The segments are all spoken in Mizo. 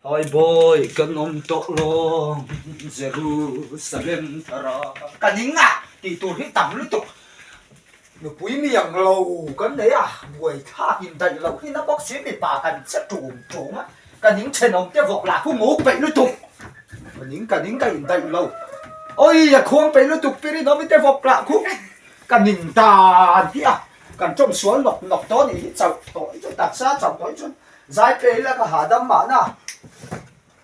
Taibawi kan awm tawh lawng Jerusalem thara ka ning a tih tur hi tam lutuk nupui mi ang lo kan nei a buai thlak in daih loh hi na bawk si mipa kan che tum tum a ka ning thenawm te vawk lah khu nguk peih lutuk ka ning ka ning ka in daih lo awi a khuang peih lutuk pirinawmi te vawk lah khu ka ning dan hi a kan tawng sual nawk nawk tawh a nih hi chauh tawh hi chu taksa chauh tawh hi chuan. Zai play ila ka hahdam mahna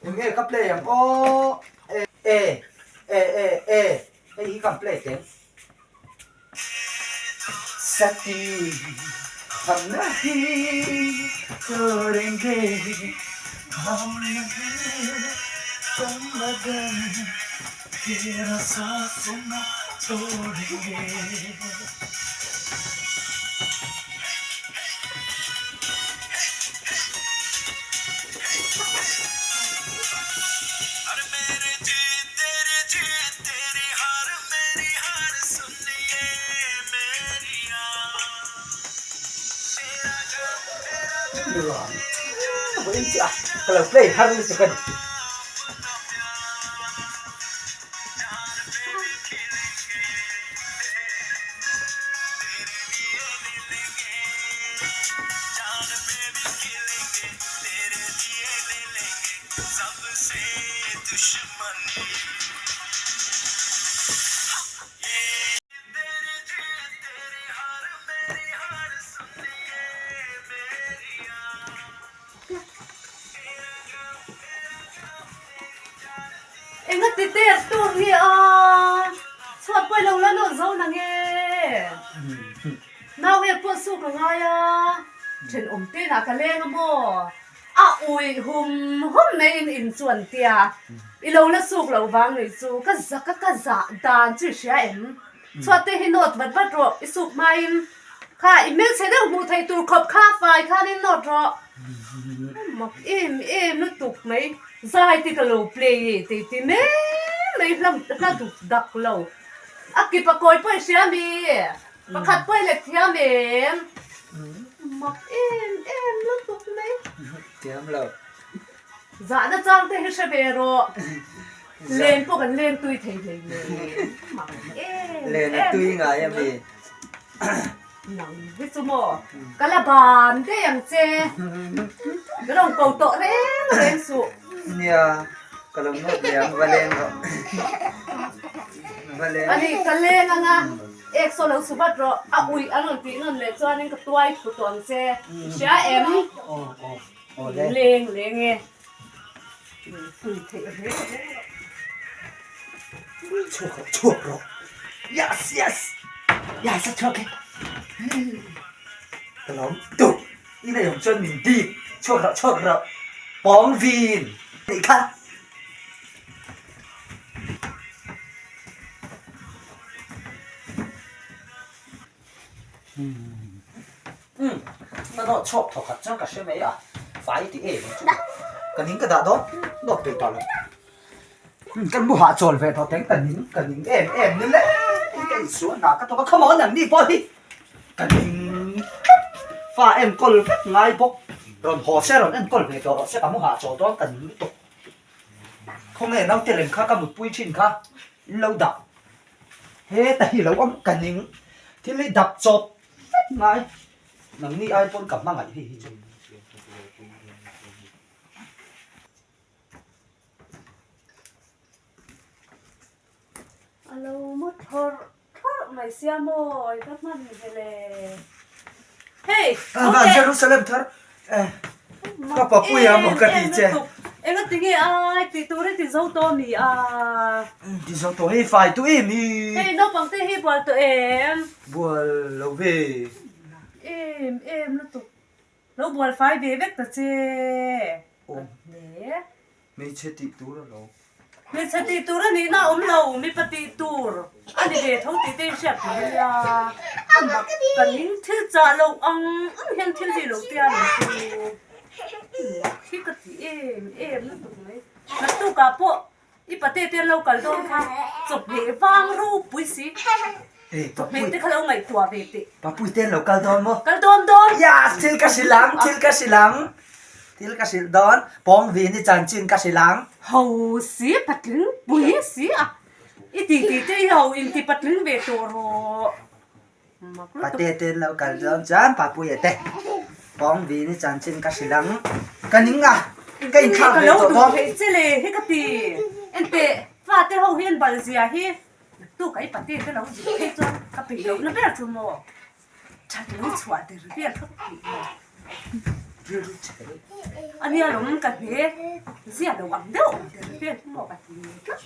eng nge ka play ang aw e e e e e hei hi kan play teng Sati hum nahi chhodenge hum nahi tum badan tera saath na chhodenge. Ka lo play har lutuk a ni. Enga ti der tur hi a chhuat pawh ilo la nawh zo na nge nau ek pawh suk a ngai a thenawm te inah ka leng a maw a uih hum hum mai in in chu an tia ilo la suk loh vang nih chu ka zak a ka zah dan chu i hria em chhuat te hi nawt vat vat rawh i suk hmain kha i hmelchhe deuh hmuh theih tur khawp kha fai khanin nawt rawh mak em em lutuk mai. Zai te ka lo play e tih ti mai mai hla hla duk dak lo. A kip a kawi pawh i hria mi? Pakhat pawh i let thiam em? Mak em em lutuk mai. Thiam lo. Zahna chang te hi hre ve rawh. Len pawh kan len tui thei hlei nen. Mak em em. Len a tui ngai a mi? Nang hi chu maw ka la ban daih ang che ka lo ko tawh reng reng suh. Nia ka lo nawt leh ang va leng rawh va leng. Ani ka leng anga ek saw lo su vat rawh a uih an rawn tih nawn leh chuanin ka tuai thlu tawh ang che hria em? Aw aw aw le. Leng leng e. Tui theih reng reng rawh. Chhuak rawh chhuak rawh yes yes yes a chhuak e ka lawm duh i nei awm chuan min bik chhuak rawh chhuak rawh pawng vin tih kha. Umm ka nawh chhuak thaw khat chuan ka hre mai a fai ti em ang chu ka ning ka dah dawn nawt peih tawh lo umm ka mu hahchawl ve tawh teng ka ning ka ning em em ni le ka insual hna ka thawk a come on an ni pawh hi ka ning tlat fa enkawl vek ngai bawk rawn haw se rawn enkawl ve tawh rawh se ka mu hahchawl dawn ka ning lutuk khawnge naute lem kha ka mutpui thin kha in lo dah. Heta hi lo awm ka ning thil hi dap chawp vek ngai nangni ai pawn ka hmangaih hei hi chu. A lo mu thlawrh thlawrh mai sia maw i va hman ve le. Hei Van Jerusalem thar Ka papui a maw ka ti che. Enga ti nge ai tih tur hi ti zo tawh mi a. Ti zo tawh hei fai tu em hi. Hei naupang te hi bual tawh em. Bual lo ve. Em em lutuk. Lo bual fai ve vek ta che. Aw. Hle. Hmeichhe tih tur a lo. Hmeichhe tih tur a nihna a awm lo, mipa tih tur a ni ve tho tih te hi hriat tur a nia. A mak ka ning thil chah loh ang ang hian thil hi lo tia ni chu. Mak hi ka ti em em lutuk mai. Naktukah pawh i pate te an lo kal dawn kha chawhmeh vang ropui si. Chawhmeh te kha lo ngaihtuah ve teh. Papui te an lo kal dawn maw? Kal dawn dawn. Yes, thil ka hrilh ang, thil ka hrilh ang. Thil ka hrilh dawn, pawng vin i chanchin ka hrilh ang. Ho si patling pui si a, i ti ti te i ho inti patling ve tawh rawh. Mak lutuk. Pate te an lo kal dawn chuan Papuia te pawng vin i chanchin ka hrilh ang. Ka ning a, ka inthlak ve tawh dawn. Ka lo duh theih che le hi ka ti. Enteh, fate ho hian bal zia hi tu ka i pate te lo zir phei chuan ka peih lohna ber chu maw. That lo chhuah der vel kha ka tih maw. A nia lawm ka hne zia lo ang deuh awm der vel hi maw ka ti tlat.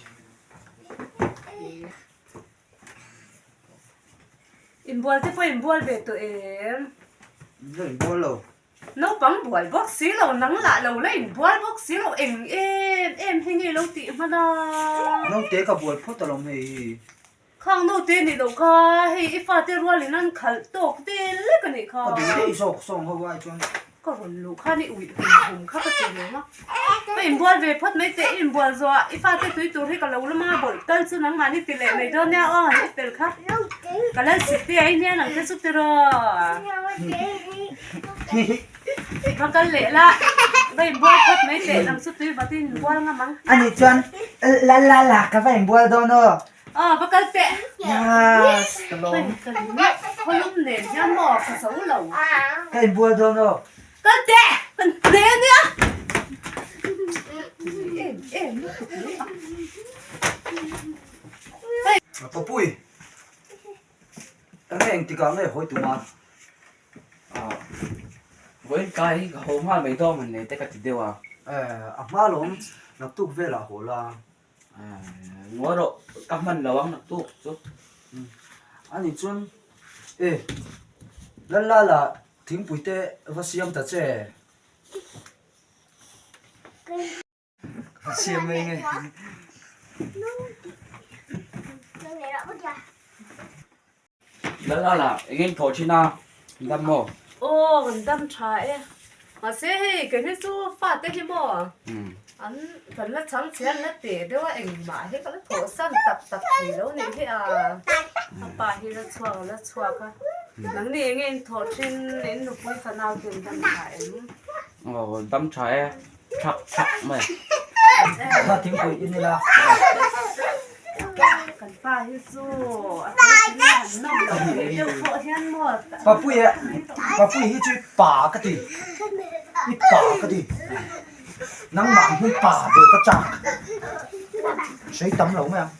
Inbual te pawh inbual ve tawh em? Ka inbual lo. Naupang buai bawk si lo, nang lah lo la inbual bawk si lo, eng em em hi nge lo tih hman a? Naute ka bual phawt alawm hei hi. Khang naute nih loh kha hei i fate rualin an khalh tawk vel lek a nih kha. Ka duh daih zawk sawng ho ai chuan. Ka rawn luh khan i uih hum hum kha ka ti reng a. Ka inbual ve phawt mai teh i inbual zawh ah i fate tui tur hi ka lo la ma bawlh tal chu nangmahni ti leh mai dawn nia aw i fel kha. Ka lal chhit te a i nia nang te chu tiraw. Va kal leh la, va inbual phawt mai teh nang chu tui vat i inbual ngam ang. Ani chuan la la la ka va inbual dawn aw. Aw va kal teh. Yes ka lawm. Khawlum nen hian maw ka zo lo. Ka inbual dawn aw. Kal teh kan hle ania. Em em lutuk mai a. Papui. Enge engtikah nge hawi tuma? Vawiin tlai hi ka haw nghal mai dawn han nei te ka ti deuh a. A hma lawm naktuk velah haw la. Ngawi rawh ka hman lo ang naktuk chu. Ani chuan e Lallala thingpui te va siam ta che. Siam mai nge. Lal ala, eng eng thawh thin a, dam maw? Aw, kan dam tha e. Mahse hei kei hi chu fate hi maw an kan la chang che an la teh deuh a, engmah hi ka la thawh san tak tak thei lo nih hi a. A pa hi la chhuak a la chhuak a. Nangni eng eng thawh thin in nupui fanau te an dam tha em? Aw, dam tha e. Thak thak mai. Kha thingpui in ila. Kan pa hi chu a thil han nawm loh leh deuh pawh hian maw. Papui e Papui hi chu i pa ka ti. I pa ka ti. Nangmah ang hian pa ve ka chak. Sei tam lo mai ang.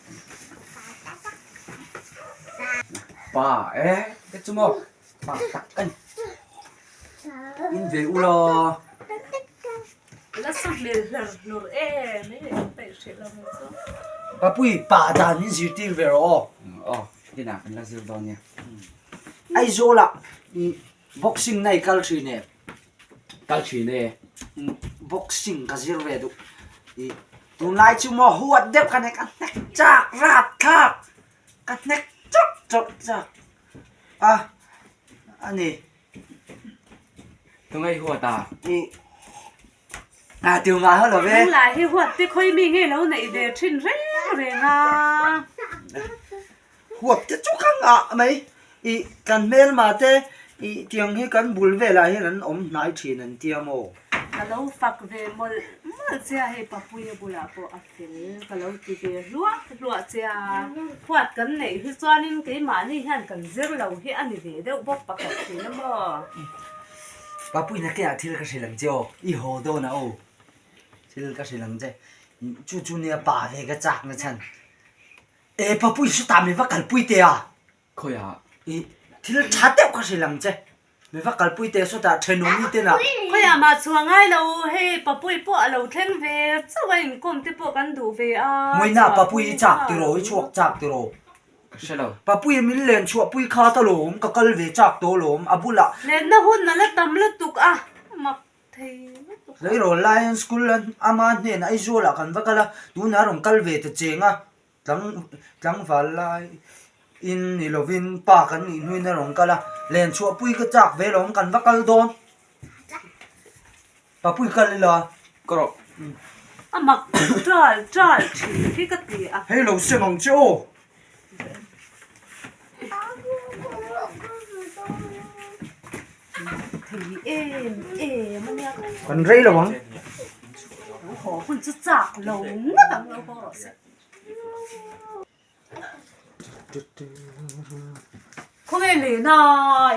Pa e te chu maw pa tak ka ni. In ve u law. La sa hmel hlar hlur em e peih hreh lo mai chu. Papui pa dan in zirtir ve rawh aw. Aw dinah kan la zir dawn nia. Aizawl ah boxing na i kal thin em? Kal thin e. Boxing ka zir ve duh. Tunlai chu maw huat deuh ka nei ka hnek chak rat thlak ka hnek chawp chawp chak a a ni. Tungai huat a? A tiu ngah ho lo ve. Nang lah hi huat te khawi mi nge lo neih ve thin reng reng a. Huat te chu ka ngah mai. I kan hmelma te i tiang hi kan bul velah hian an awm hnai thin an tia maw? Ka lo fak ve mawlh mawlh che a hei Papuia bulah pawh a fel ka lo ti ve hluah hluah che a. Huat kan neih hi chuanin keimahni hian kan zir lo hi a ni ve deuh bawk pakhat thin a maw? Papuina ke ah thil ka hrilh ang che aw, i haw dawn a aw, thil ka hrilh ang che, chu chu nia pa ve ka chak na chhan, e Papui sutah mi va kalpui teh a, Khawi ah? I thil tha deuh ka hrilh ang che, mi va kalpui teh sutah thenawmi te nah. Khawi ah mah chhuah ngai lo, hei Papui pawh a lo thleng ve chauh a, inkawm te pawh kan duh ve a, Mawina Papui i chak tiraw, i chhuak chak tiraw? Ka hre lo. Papuia min len chhuahpui kha ta lawm, ka kal ve chak tawh lawm, a bulah. Lenna hun a la tam lutuk a, mak thei lutuk. Tleirawl laiin school ama hnenah Aizawl-ah kan va kal a, tunah rawn kal ve ta cheng a, tlang tlangval laiin ni lovin pa kan nih hnuin a rawn kal a, len chhuahpui ka chak ve lawm, kan va kal dawn. Papui kal ila ka rawh. A mak ṭal ṭal ṭhin hi ka ti a. Hei lo sem ang che aw. thei em em a nia. Kan rei lo ang. Lo haw hun chu chak lo ngawt ang lo haw rawh se. Khawnge len a,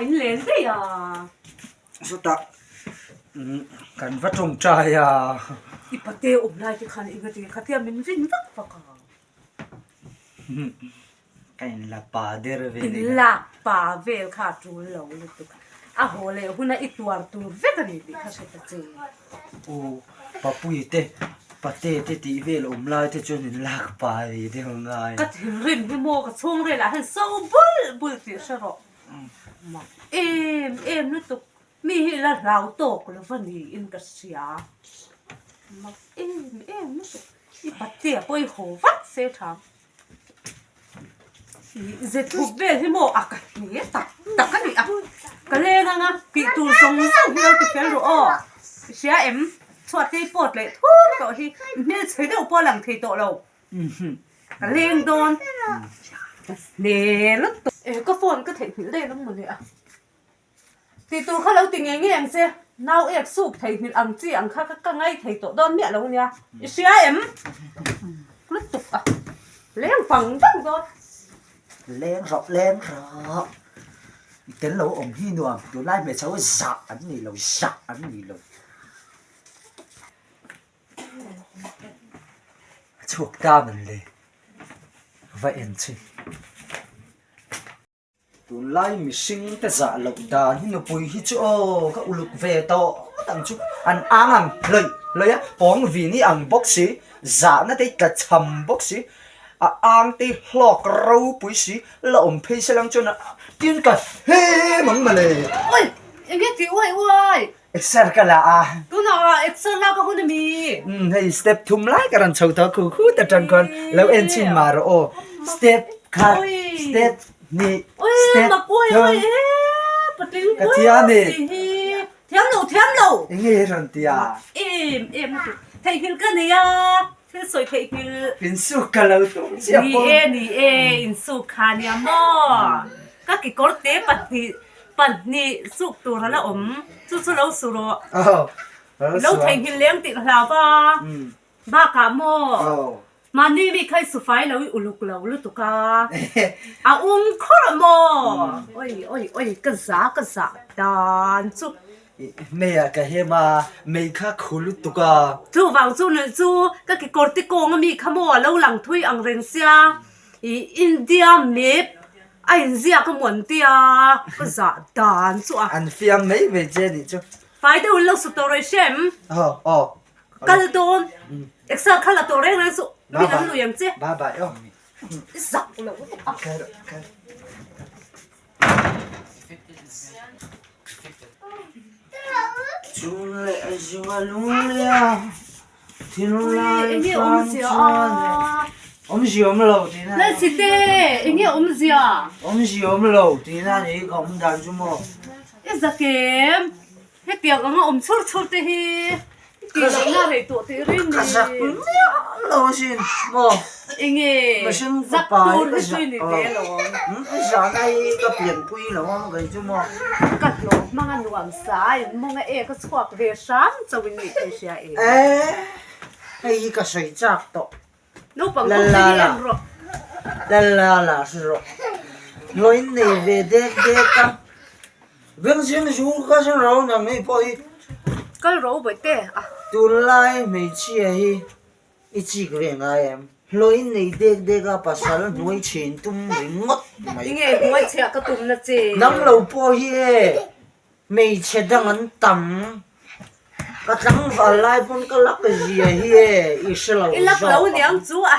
in len daih a. Chutah kan va tawngtai a. I pate awm lai te khan eng ati khatia min rin vak vak a. Ka in la pa der ve In la pa vel kha a tul lo lutuk. A haw leh huna i tuar tur vek a ni tih kha hre ta che. U Papui te Pate te tih vel awm lai te chuan in lak pa ve deuh ngai. Ka thinrim hi maw ka chhungrel ah hian so bul bul tih hre rawh. Mak em em lutuk. Mi hi la hlau tawk lo va niin ka hria. Mak em em lutuk. I patea pawh i haw vat se tha. Ih ze thup vel hi maw a ka hne tak tak a ni a. Ka leng anga tih tur zawng zawng hi lo ti fel rawh aw. I hria em? Chhuat te pawt leh thur tawh hi hmelchhe deuh pawh a lang thei tawh lo. Ka leng dawn. Ka hne lutuk. Eh ka phone ka theihnghilh daih ang mawle a. Tih tur kha lo ti ngei ngei ang che, nau ek suk theihnghilh ang chi ang kha ka ngai thei tawh dawn miah lo nia, i hria em? Lutuk a, leng fang vang dawn. Leng rawh, leng rawh, i tel lo awm hi nuam, tunlai hmeichhe ho zah an ni lo, zah an ni lo. A chhuak ta man le, va en chhin. Tunlai mihring te zah loh dan hi nupui hi chu aw ka uluk ve tawh ngawt ang chu an ang ang hlawih hlawih a pawng vin hi ang bawk si zahna te hi tla cham bawk si a ang te hi hlawk ropui si la awm phei se lang chuan tin ka hle mang mawle. Oi enge tih uai uai. Exer ka la a. Tunah exer lak a hun a mi. Umm hei step thum lai ka rawn chho tawh khu khut atang khawn lo en chhin mah rawh aw. Step khat step hnih step thum. Ka thiam e. Thiam lo thiam lo. Enge i rawn ti a? Em em lutuk. Theihnghilh ka nei a, thil sawi theihnghilh. Insuk ka lo tum chiah pawh. Ni e ni e insuk kha nia maw. Ka kekawr te pahnih Pahnih suk tur a la awm, chu chu lo su rawh. Lo theihnghilh leng tih ka hlau va, bakah maw mahni mi kha i su fai lo i uluk lo lutuk a, a ung khawr a maw? Oi oi oi ka za ka za dan chu. Meiah ka hem a, mei kha khu lutuk a. Chuvang chu nuih chu ka kekawr te kawng a mi kha maw a lo lang thui ang reng sia, i India map A inziak a muan tia ka zah dan chu a. An fiam mai mai che nih chu. Fai deuh in lo su tawh rei hrem. Aw aw. Kal dawn. Excel kha la tawh reng reng suh. Min an lui ang che. Bye bye aw. I zak lo lutuk a. Kal rawh kal. Chun leh a zua lung leh a. Enge awmzia a? Awmzia awm lo tihna. Lalsite, enge awmzia? Awmzia awm lo tihna ni ka awm dan chu maw? I zak em? Hetiang anga awm chhur chhur te hi i tih lohna rei tawh tih ring ni. Ka zak miah lo asin maw? Enge zak tur hi chu i ni ve alawm. Zahna hi ka pianpui lo a maw kei chu maw? Ka hlawh hmang a nuam sa a in mawng a ek a chhuak ve hram chauh in nih thei hria e. Eh hei hi ka sawi chak tawh. Naupang kawng te hi en rawh. Lalla la hre rawh. Hlawh in nei ve dek dek a. Veng zing zu ka zing ro nang hei pawh hi. Kal ro bawihte a. Tunlai hmeichhia hi I chik ve ngai em? Hlawhin nei dek dek a pasal hnuai chhin tum ringawt mai. Tinge hnuai chhiah ka tum na che? Nang lo pawh hi e, hmeichhe dang an tam. Ka tlangval lai pawn ka lak zia hi e, i hre lo zawk. I lak lo niang chu a,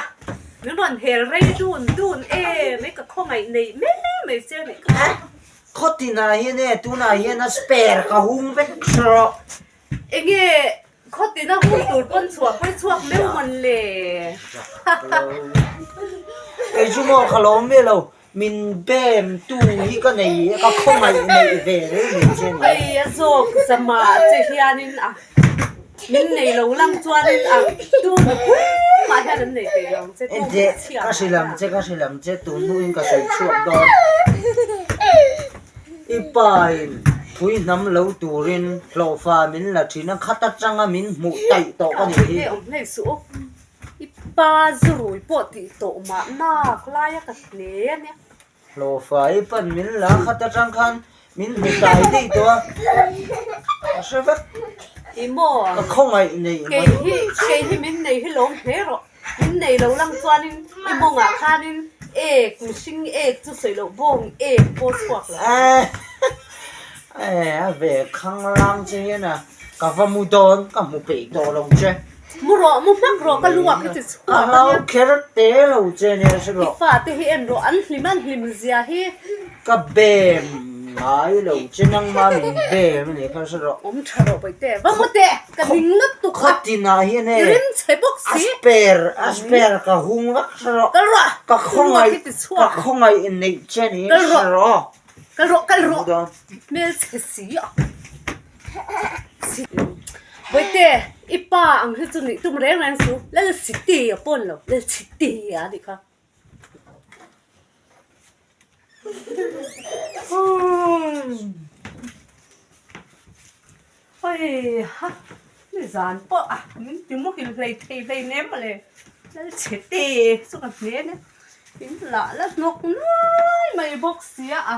min rawn hel rei dun dun e, mai ka khawngaih neih mai mai che nih kha. Eh, khawtinah hian e, tunah hian a spare ka hung vek hre rawh. Enge Khawtina hung tur pawn chhuah pawi chhuak meuh mawn le. Kei chu maw ka lawm ve lo, min bem tu hi ka nei ka khawngaih neih ve reng mai che ni. Hei a zawk zamah che hianin a min nei lo lang chuanin a tu nupui mah hian an nei thei lo ang che tu hmeichhia mah hian. Ka hrilh ang che ka hrilh ang che tun hnuin ka sawi chhuak dawn. I pa in. Nupui hnam lo turin hlawhfa min la thin a, khat atanga min hmuh taih tawh ka nih hi. Awm hlei suh u, i pa zurui pawh tih tawh mah nak laia ka hle a nia. Hlawhfa i pan min la khat atang khan min hmu tai daih tawh a, ka hre vek. I maw? Ka khawngaih neih mai. Kei hi, kei hi min nei hi lawm hle rawh. Min nei lo lang chuanin i mawngah khanin ek, mihring ek chu sawi loh bawng ek pawh chhuak lo. Eh, a ve khanglang che hian a, ka va mu dawn, ka hmu peih tawh lo che. Mu rawh, mu hmak rawh, ka luak hi ti chhuak a nia. Ka hlau kher te lo che nia hre rawh. I fate hi en rawh, an hlim an hlim zia hi. Ka bem ngai lo che nangma min bem a nih kha hre rawh. Awm tha rawh Bawihte, va mu teh, ka ning lutuk a. Khawtinah hian e. I rim chhe bawk si. A spare, a spare ka hung vak hre rawh. Kal rawh, ka khawngaih, ka khawngaih neih che nih hre rawh. Kal rawh, kal rawh, hmel chhe si a. Bawihte, i pa ang hi chu nih tum reng reng su, Lal Siti a pawn lo, Lal Chiti a nih kha. Hei ha, nizan pawh a min ti muhil hlei thei hlei nem mawle, lal chhe te chu ka hne nia, in lah la hnawk nuai mai bawk sia a,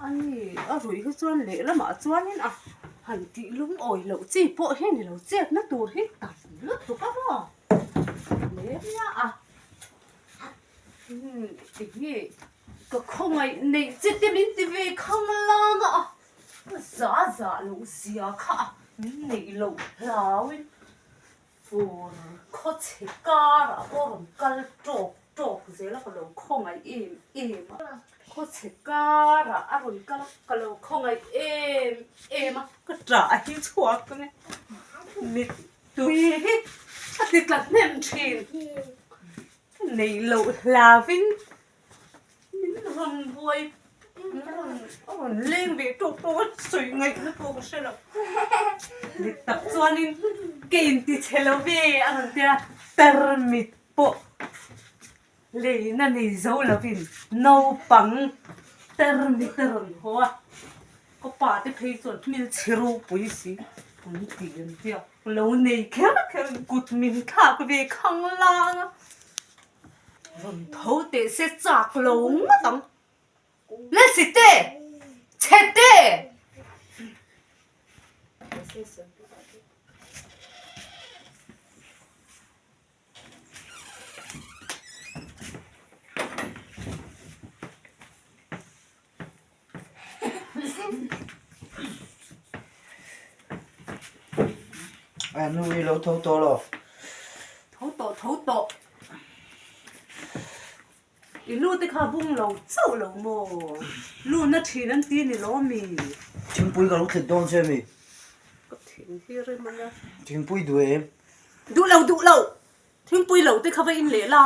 ani a ruih hi chuan lehlamah chuanin a han tih lungawi loh chi pawh hi ni lo chetna tur hi tam lutuk a maw hle nia a. Enge ka khawngaih neih che te min ti ve khang lang a, ka za za loh zia kha a min neih loh hlauin fur khaw chhe karah pawh rawn kal tawk tawk zel a ka lo khawngaih em em a, khaw chhe karah a rawn kal a ka lo khawngaih em em a ka ṭah hi chhuak ang e mittui hi a ti tla hnem ṭhin. Neih loh hlavin min rawn buai min rawn a rawn leng ve tawk tawk a sawi ngaihna pawh ka hre lo. Dik tak chuanin ka inti chhe lo ve a rawn ti a, tarmit pawh leina nei zo lovin naupang tarmit a rawn haw a, ka pa te phei chuan hmel chhe ropui si an ti an ti a. Lo nei kher kher kut min thlak ve khang lang a, rawn tho teh se chak lo ngawt ang. Lasi te! Chhe te! A nu i lo tho tawh lo. Tho tawh tho tawh. I lu te kha bung lo chauh lo maw? Lu na thin an ti ni lo mi? Thingpui ka lo thlit dawn che mi? Ka thin hi rem ania. Thingpui duh em? Duh lo duh lo. Thingpui lo te kha va in leh la.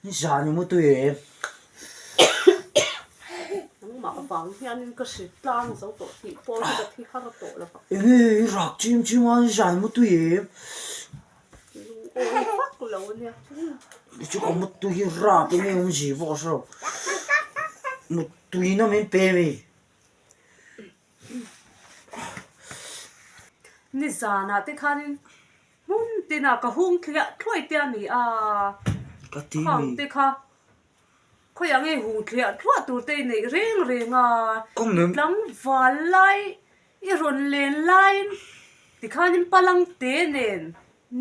Ni zan i mu tui em? Nangmah avang hianin ka hri tlang zo tawh tih pawh hi ka thi har tawh lo va. Enge i rak chim chim a ni zan i mu tui em? Lungawi vak lo ania. Chu ka mu tui hi rap enge awm zi pawh ka hre lo. Mu tui na min pe mi. Ni zanah te khanin Hmun tinah ka hung thliah thluai te a ni a, Ka ti mi. Khang te kha khawiah nge hung thliah thluah tur te i neih reng reng a, Ka mem. Tlangval lai i rawn len laiin tikhanin palang te nen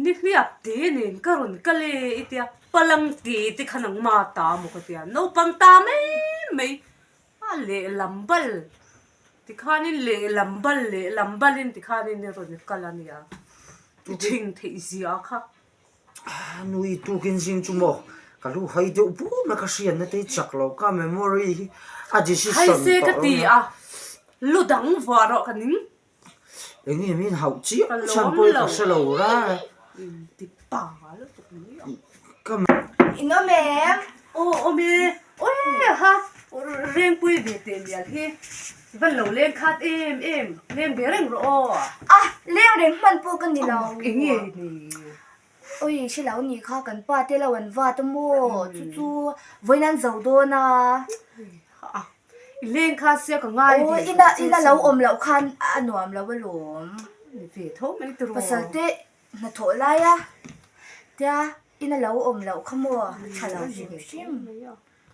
nihliap te nen ka rawn kal e i tia, palang te te kha nangma ta maw ka tia, naupang ta mai mai a lehlam bal Tikhanin lehlam bal lehlam balin tikhanin i rawn kal a nia. I ṭhing theih zia kha. A nui tukin zing chu maw ka lu hai deuh bum a ka hriatna te hi chak lo ka memory hi a decision Hai se tawh ka lo ti nia. a, lu dang vuah rawh ka ning. Eng nge min hauh chiah Ka chhan lawm pawh hi lo. ka hre lo ra. Inti pa lutuk mai a. Ka In awm em? Aw awm e, awi ha Rengpui ve teh mial hi van lo leng khat em em, leng ve reng rawh aw. A, leng reng hman pawh ka ni lo. Eng nge ni? Awi hre lo ni kha kan pa te lo an vat a maw, chu chu vawiin an zo dawn a. A. I leng kha sia ka ngai ve. Aw ina ina lo awm loh khan a nuam lo alawm. Ni ve tho mai tiraw. Pasal te hnathawh lai a tia ina lo awm loh kha maw a tha lo hrim hrim.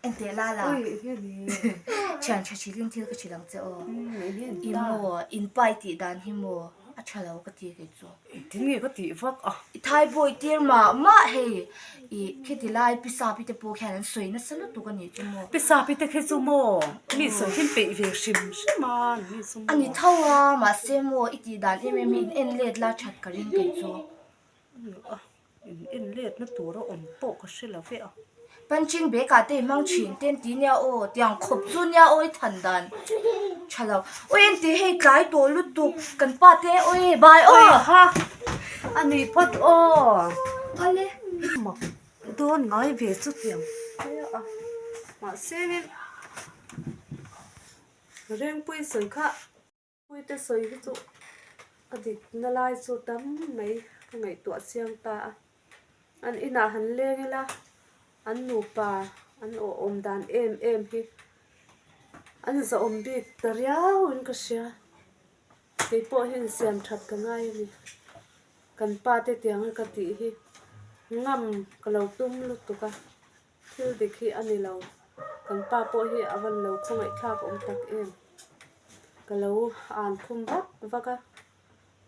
Enteh la la. Thian tha hrilhin thil ka hrilh ang che aw. I maw in pa i tih dan hi maw a tha lo ka ti kei chu. Engtin nge ka tih vak a? I thaibawi tir mah mah hei i khiti lai pi sapi te pawh khian an sawi nasa lutuk a nih chu maw. Pi sapi te khi chu maw mi sawi hlim peih ve hrim hrim a ni chu maw. A ni tho a mahse maw i tih dan em em hi in en let la that ka ring kei chu. In en let na tur a awm pawh ka hre lo ve a. Punching bag ah te i hmang thin te an ti nia aw tiang khawp chu nia aw i than dan tha lo awi an ti hei tlai tawh lutuk kan pa te awi bai aw. Awi ha a ni phawt aw. Awle. Mak dawn ngai ve chu tiang a mahse Rengpui sawi kha. Puite sawi hi chu a dik na lai chu tam mai ka ngaihtuah chiang ta a, an inah han leng ila an nupa an awh awm dan em em hi an zahawm bik ta riau in ka hria, keipawh hi insiam that ka ngai a ni, kan pa te tiang a ka tih hi ngam ka lo tum lutuk a. Thil dik hi a ni lo. Kan pa pawh hi a van lo khawngaihthlak awm tak em. Ka lo an khum vak vak a,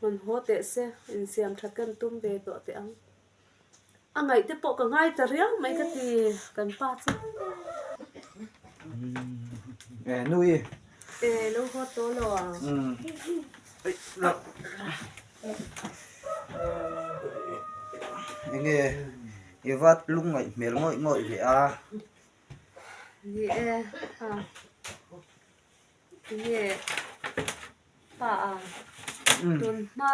rawn haw teh se, insiam that kan tum ve tawh teh ang. A ngaih te pawh ka ngai ta riau mai ka ti kan pa chu. E nui. E lo haw tawh lo ang. Enge i va lungngaih hmel ngawih ngawih ve a. Ni e a enge pa a tun hma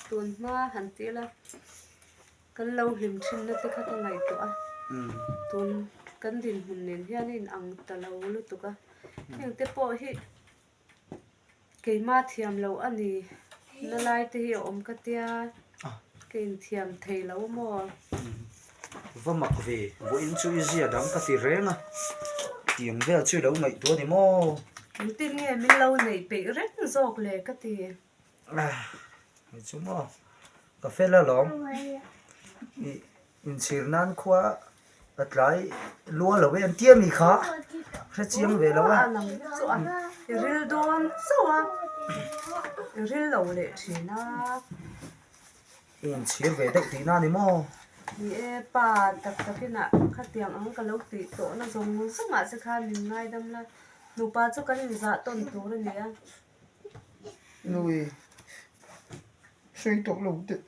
tun hma han ti ila kan lo hlim thin na te kha ka ngaihtuah a tun kan dinhmun nen hian a inang ta lo lutuk a heng te pawh hi. Keimah thiam loh a ni na lai te hi a awm ka tia ka inthiam thei lo maw? Va mak ve, vawiin chu i zia dang ka ti reng a, tiang vel chu i lo ngaihtuah a ni maw? Engtin nge min lo neih peih reng zawk le ka ti. Hei chu maw ka fel alawm, i Inchhir nan khua a tlai lua lo e an tia mi kha hre chiang ve lo a. A lang chu a i ril dawn chauh a, i ril lo leh thin a. I inchhir ve deuh tihna a ni maw? Ni e, pa tak takin ah khatiang ang ka lo tih tawhna zawng zawng ah che khan min ngaidam la, nupa chu kan inzah tawn tur a ni a. Nui sawi tawh lo teh.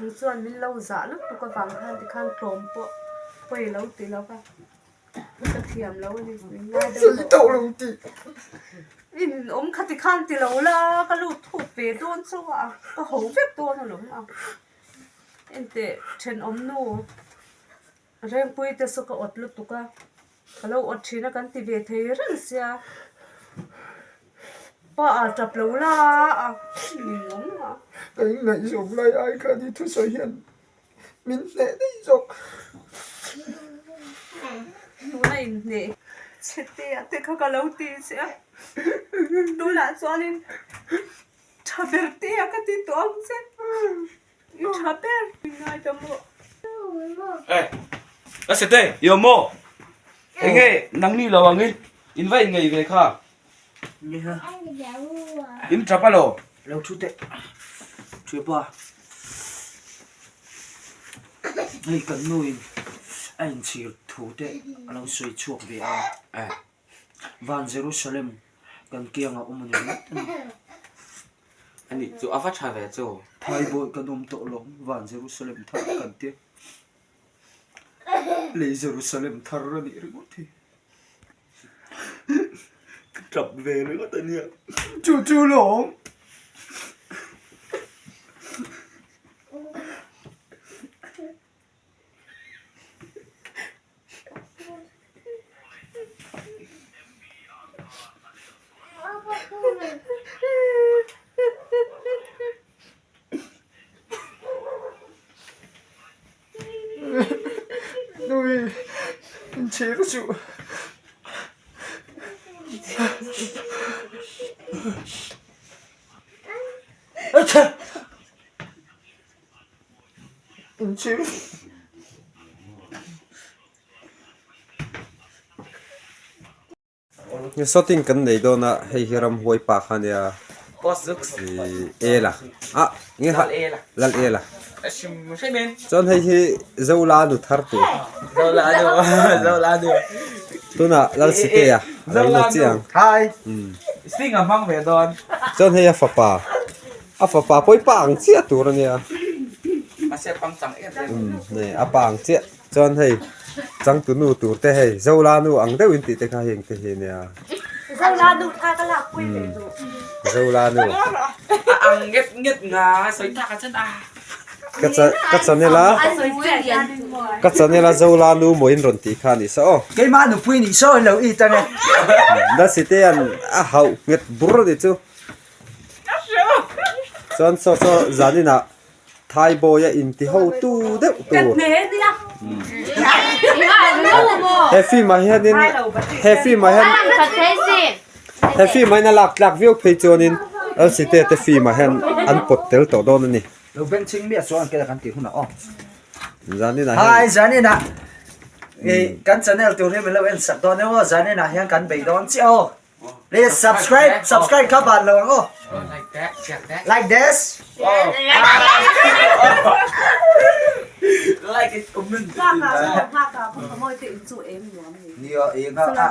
Nang chuan min lo zah lutuk avang khan tikhan tlawm pawh pawi lo ti lo va, ka thiam lo a ni, min ngai deuh lo. In awm kha tikhan ti lo la, ka lut thuk ve dawn chauh a, ka ho vek dawn alawm a. Enteh thenawm nu Rengpui te saw ka awt lutuk a, ka lo awt thin a kan ti ve thei reng sia, pa a tap lo la a min awm a. Ka ingaihzawm lai ai khan i thusawi hian min hneh daih zawk. Tuna inhneh chhe te ah te kha ka lo ti che a, tunah chuanin tha ber te ah ka ti tawh ang che. I tha ber i ngai ta maw? Eh, ka sete, i awm maw? Enge nangni lo angin in va in ngei ve kha? In tap a lo? Lo thu teh, thu pa. Hei kan nu in a inchhir thu te a lo sawi chhuak ve a. Eh. Van Jerusalem kan kiangah awm a ni ringawt a ni. A nih chu a va tha ve chu. Thaibawi kan awm tawh lo, van Jerusalem thar kan tia. Lei Jerusalem thar a nih ringawt hi. Ka tap ve ringawt a nia. Chu chu lawm. Nui, inchhir suh. Inchhir. Sawtin kan nei dawn a hei hi ramhuai pa kha ania ihh ela ah nge ha lal ela chuan hei hi zola nu thar tur tunah lal site a lo la chiang chuan hei a fapa a fapa pawh hi pa ang chiah tur ania umm hei a pa ang chiah. Chuan hei changtunu tur te hei Zolanu ang deuh in tih te kha heng te hi ania. Zolanu kha ka lak pui ve duh. Zolanu. A ang nget nget nga sawi tak a chan a. Ka cha ka channel a ka channel a Zolanu maw in rawn tih kha a nih saw aw. Keimah nupui nih saw in lo it ange. Nasi te an a hauh nghet bur a nih chu. Chuan saw saw zaninah Thaibawi a inti hotu deuh tur. He film ah hianin he film ah hian he film ah hian a lak tlak viau phei chuanin LCT te film ah hian an pawt tel tawh dawn a ni. Lo beng chhing miah chuan kela kan tih hunah aw. Zanin ah hian. Hi zanin ah kan channel tur hi min lo en sak dawn emaw zanin ah hian kan bei dawn chiah aw. Please subscribe, subscribe kha ban lo ang aw. Like that, share that. Like this. Like it, comment. Ngaka, ngaka, pum mawi te in chu em nuam ni. Nia, e nga.